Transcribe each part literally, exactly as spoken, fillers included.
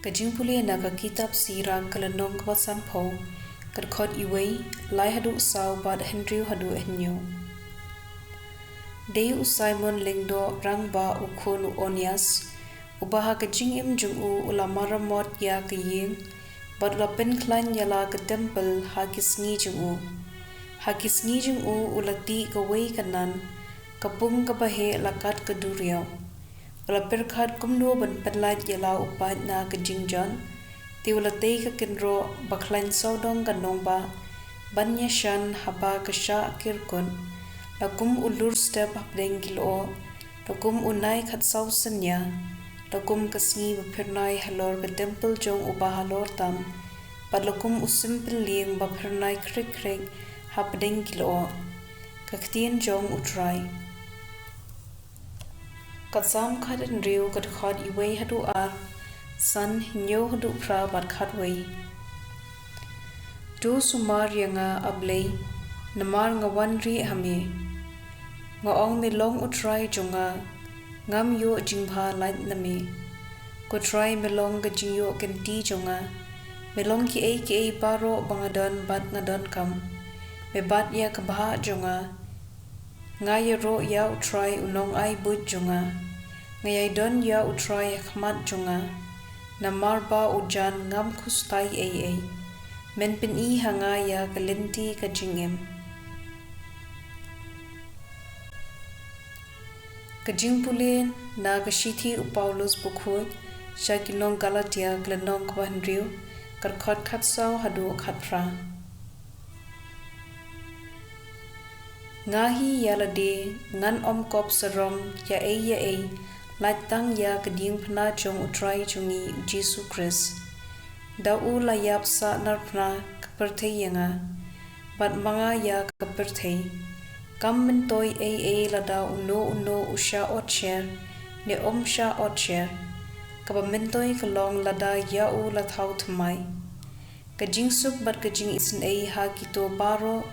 Ka jingpule na ka kitab Sirang ka lynnong kaba sanphew, ka dkhot wei lai haduh saw bad hynriew haduh hynñiew. Dei u Simon Lyngdoh rangbah u khun u Onias, uba ha ka jingim jong u u la maramot ïa ka ïing, bad u la pynkhlaiñ ïa la ka templ ha ki sngi jong u. Ha ki sngi jong u u la tih kawei ka nan, ka pung kaba heh la kat ka duriaw. U la pyrkhat kumno ban pynlait ïa la u paid na ka jingjot. Te u la tei ka kynroh ba khlaiñ sawdong ka nongbah, ban ïashan haba ka shah kyrkut. La kum u lur step hapdeng ki lyoh, la kum u nai khatsaw synñia, la kum ka sngi ba phyrnai halor ka templ jong u bahalor tam, bad la kum u sympyllieng ba phyrnai khrik khrik hapdeng ki lyoh. Ka ktien jong u Trai. Ka Salm khathynriew, ka dkhot wei haduh ar, san, hynñiew haduh phra bad khatwei. To sumar ïa nga, A Blei, namar nga wan rieh ha me. Nga ong, me long u Trai jong nga, ngam ïoh jingbha lait na me. Ko Trai, me long ka jingïoh kynti jong nga. Me long kiei kiei baroh ba nga don bad nga donkam. Me bat ïa ka bhah jong nga. Nga ïaroh ïa u Trai u nongai buit jong nga. Nga ïai don ïa u Trai ha khmat jong nga. Namar ba u jan ngam khuslai ei ei. Men pyni ha nga ïa ka lynti ka jingim. Ka jingpule na ka shithi u Paulus bakhuid sha ki nong Galatia, ka lynnong kaba hynriew, ka dkhot khatsaw haduh khatphra. Nga hi ïa lade ngan ym kop sarong ïa ei ïa ei, lait tang ïa ka diengphna jong u Trai jong ngi u Jisu Khrist. Da u la ïap sah narphna ka pyrthei ïa nga, bad ma nga ïa ka pyrthei. Kam myntoi ei ei lada uno uno u shah ot sher ne ym shah ot sher. Kaba myntoi ka long lada ïa u la thaw thymmai. Ka jingsuk bad ka jingisynei ha kito baroh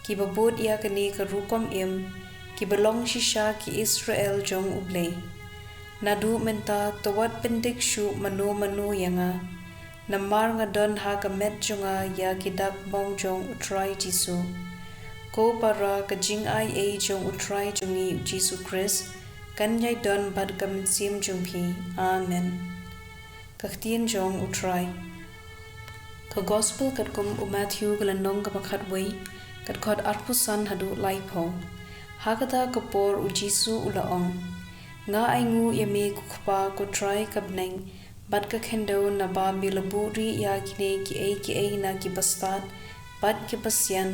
kiba bud ïa kane ka rukom im, kiba long shisha ki Israel jong U Blei. Naduh mynta to wat pyndik shuh mano mano ïa nga, namar nga don ha ka met jong nga ïa ki dak bong jong u Trai Jisu. Ko para, ka jingaiei jong u Trai jong ngi u Jisu Khrist kan ïai don bad ka mynsiem jong phi. Amen. Ka ktien jong u Trai. Ka Gospel katkum u Matthew, ka lynnong kaba khatwei, ka dkhot arphew san haduh laiphew. Ha kata ka por u Jisu u la ong, Nga ainguh ïa me ko Kpa, ko Trai ka bneng bad ka khyndew, naba me la buhrieh ïa kine kiei kiei na ki bastad bad ki basian,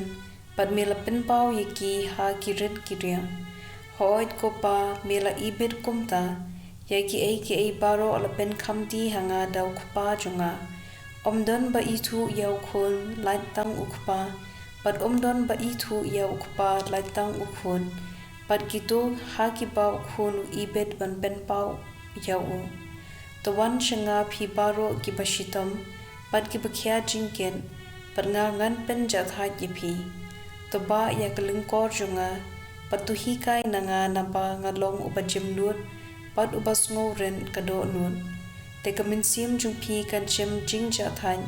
bad me la pynpaw ïa ki ha ki rit ki riang. Hooid ko Pa, me la ibit kumta. Ïa kiei kiei baroh la pynkham ti ha nga da u Kpa jong nga. Ym don ba ithuh ïa u Khun, lait tang u Kpa, bad ym don ba ithuh ïa u Kpa, lait tang u Khun, bad kito ha kiba u Khun u ibit ban pynpaw ïa u. To wan sha nga phi baroh kiba shitom bad kiba khia jingkit, bad nga ngan pynjahthait ïa phi. To bah ïa ka lyngkor jong nga, bad to hikai na nga, naba nga long uba jemnud bad uba sngewrit ka dohnud. Te ka mynsiem jong phi kan shem jingjahthait,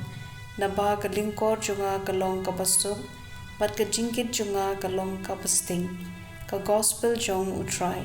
naba ka lyngkor jong nga ka long kaba suk, bad ka jingkit jong nga ka long kaba sting. Ka Gospel jong u Trai.